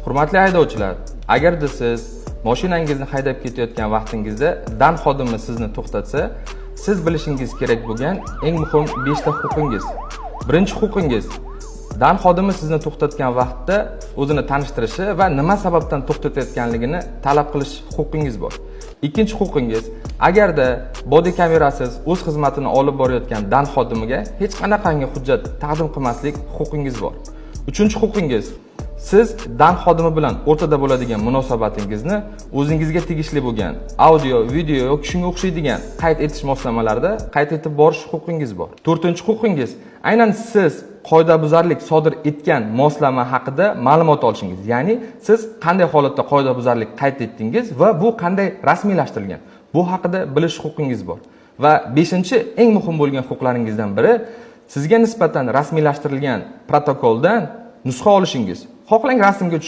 Hurmatli haydovchilar, agarda siz mashinangizni haydab ketayotgan vaqtingizda DAN xodimi sizni to'xtatsa, siz bilishingiz kerak bo'lgan eng muhim 5 ta huquqingiz. Birinchi huquqingiz: DAN xodimi sizni to'xtatgan vaqtda o'zini tanishtirishi va nima sababdan to'xtatayotganligini talab qilish huquqingiz bor. Ikkinchi huquqingiz: agarda body kamerasiz o'z xizmatini olib borayotgan DAN xodimiga hech qanaqangi hujjat taqdim qilmaslik huquqingiz bor. Uchinchi huquqingiz: siz DAN xodimi bilan o'rtada bo'ladigan munosabatingizni o'zingizga tegishli bo'lgan audio, video yoki shunga o'xshaydigan qayd etish moslamalarida qayd etib borish huquqingiz bor. To'rtinchi huquqingiz: aynan siz qoidabuzarlik sodir etgan moslama haqida ma'lumot olishingiz, ya'ni siz qanday holatda qoidabuzarlik qayd etdingiz va bu qanday rasmiylashtirilgan, bu haqida bilish huquqingiz bor. Va beshinchi eng muhim bo'lgan huquqlaringizdan biri: sizga nisbatan rasmiylashtirilgan protokoldan nusxa olishingiz. Xohlang rasmga tushirib